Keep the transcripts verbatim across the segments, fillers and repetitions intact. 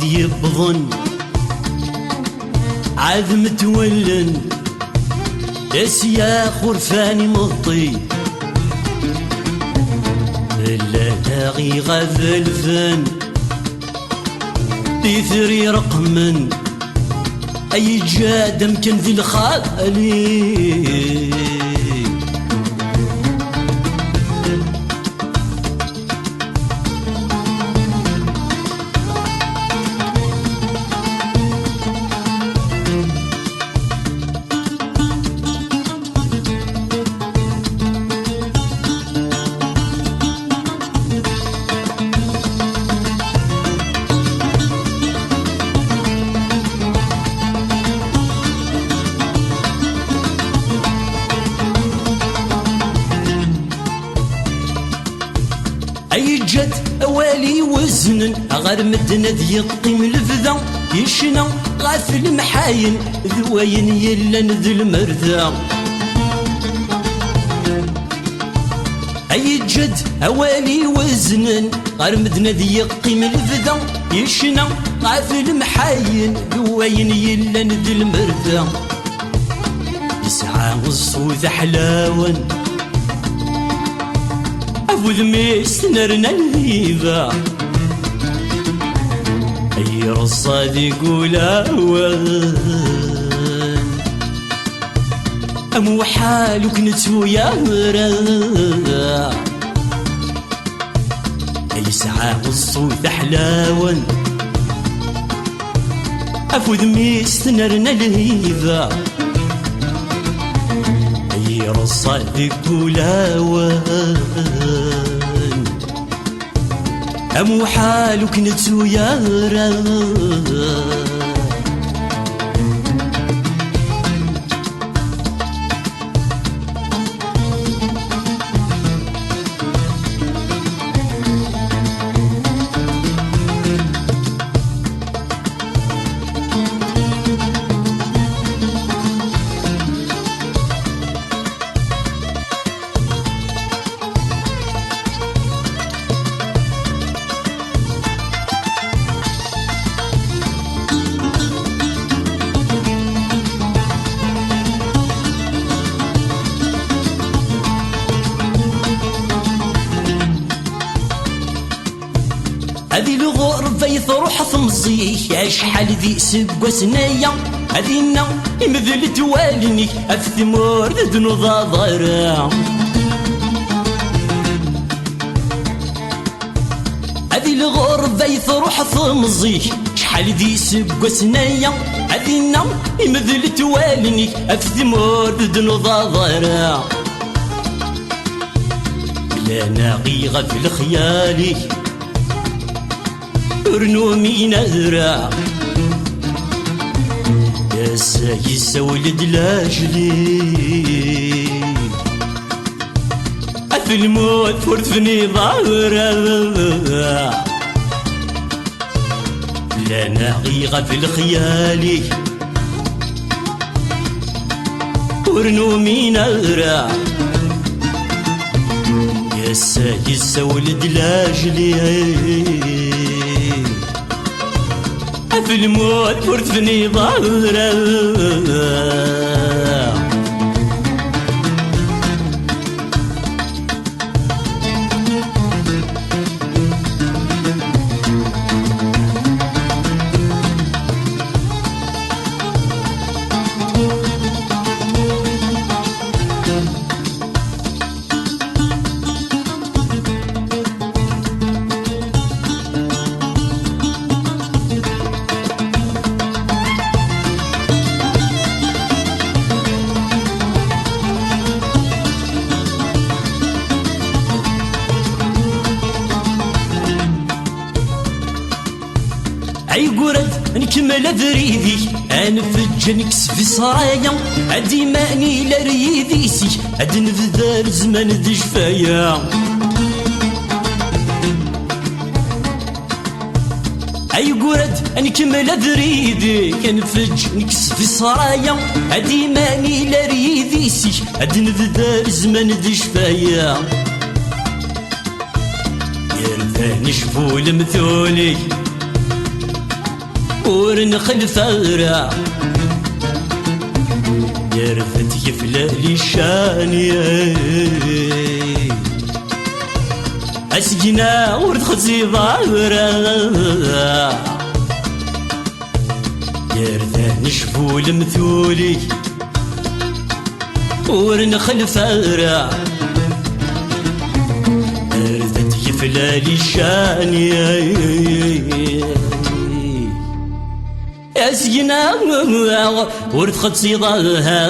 Yewwḍen ɛad metwallen, d asyax urfan imeṭṭi. Llan-aɣ iɣadelfen, titri reqmen, ay iǧǧa-d amkan di lxali. Ay yeǧǧa-d awal iweznen, ɣer medden ad yeqqim lebda, yecna ɣef lemḥayen d wayen yellan d lmerda. Ay yeǧǧa-d awal iweznen, ɣer medden ad yeqqim lebda, yecna ɣef lemḥayen d wayen yellan d lmerda. Yesɛa ṣṣut aḥlawen, af udem-is tennerna lhiba. Ay ireṣṣa deg ulawen, am uḥal ur k-nettu ara. Yesɛa ṣṣut aḥlawen, af udem-is tennerna lhiba. Yereṣṣa deg ulawen, am uḥal ur k-nettu ara. Ad i lɣurba i truḥ temẓi-k, acḥal d iseggasen aya, ad inna imdel-d wallen-ik ɣef tmurt d nuḍaḍ ara. Ad i lɣurba i truḥ temẓi-k, acḥal d iseggasen aya, ad inna imdel-d wallen-ik ɣef tmurt d nuḍaḍ ara. Llan-aɣ ɣef lexyal-ik, ur numin ara. Ass-a yessawel-d lajli, at lmut ur tefniḍ ara. Llan-aɣ ɣef lexyal-ik, ur numin ara. Ass-a yessawel-d lajli, af lmut ur tefniḍ ara. Ayyur ad nkemmel abrid-ik, ad nfeǧǧ ad neksef ṣṣraya, ad d-imanil ar yidis-ik, ad nebder zzman d ccfaya. Ayyur ad nkemmel abrid-ik, ad nfeǧǧ neksef ṣṣraya, ad d-imanil ar yidis-ik, ad nebder zzman d ccfaya. Yerna necbu lemtul-ik, Ur nxellef ara. Yerfed yeflali ccan. Asegna ur texziḍ ara. Yerda necbu lemtul-ik. Ur nxellef ara. Rdat yeflali ccan. Asegna ur txeddseḍ ara.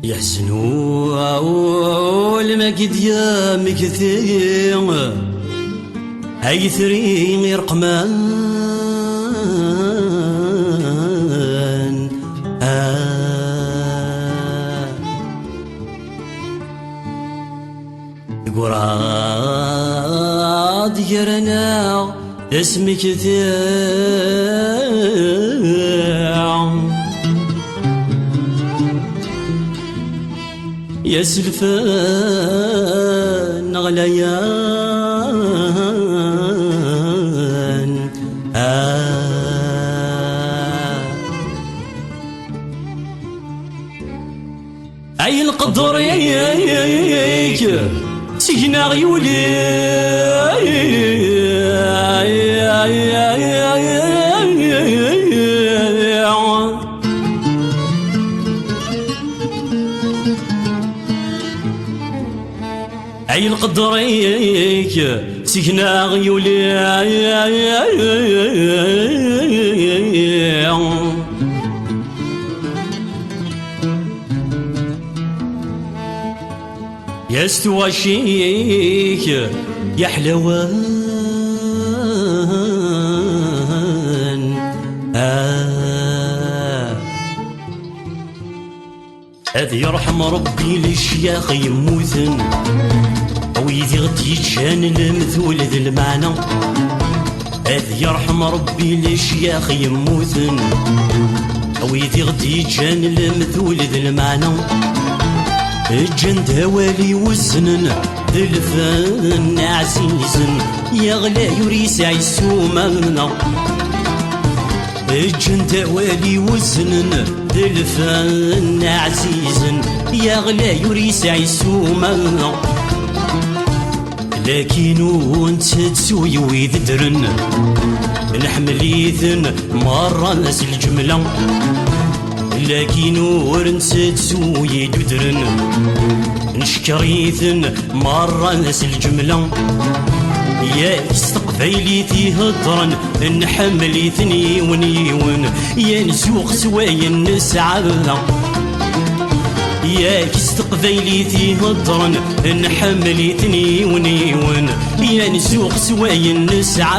Yeḥzen ul ma gid yamekti. Ay tri ireqman. Ah. Deg uṛad gar-aneɣ d asmekti. Yaselfan ɣlayan. Ah. Ay lqedr-ik, seg-neɣ yuli. Ay lqedr-ik, seg-neɣ yuli. Yas tuɣac-ik, yeḥlawan. Ah. Ad yerḥem Rebbi lecyax yemmuten, a wid i ɣ-d-yeǧǧan lemtul d lmeɛna. Ad yerḥem Rebbi lecyax yemmuten, a wid i ɣ-d-yeǧǧan lemtul d lmeɛna. Ǧǧan-d awal iweznen d lfen ɛzizen, yeɣlay ur yesɛi ssuma. Ǧǧan-d awal iweznen d lfen ɛzizen, yeɣlay ur yesɛi ssuma. Lakin ur nettettu i wid ddren, nḥemmel-iten merra s lǧemla. Lakin ur nettettu i d-udren, neckeṛ-iten merra s lǧemla. Yak s teqbaylit i heddren, nḥemmel-iten yiwen yiwen, ya nzuxx s wayen nesɛa. Yak s teqbaylit i heddren, nḥemmel-iten yiwen yiwen, ya nzuxx s wayen nesɛa.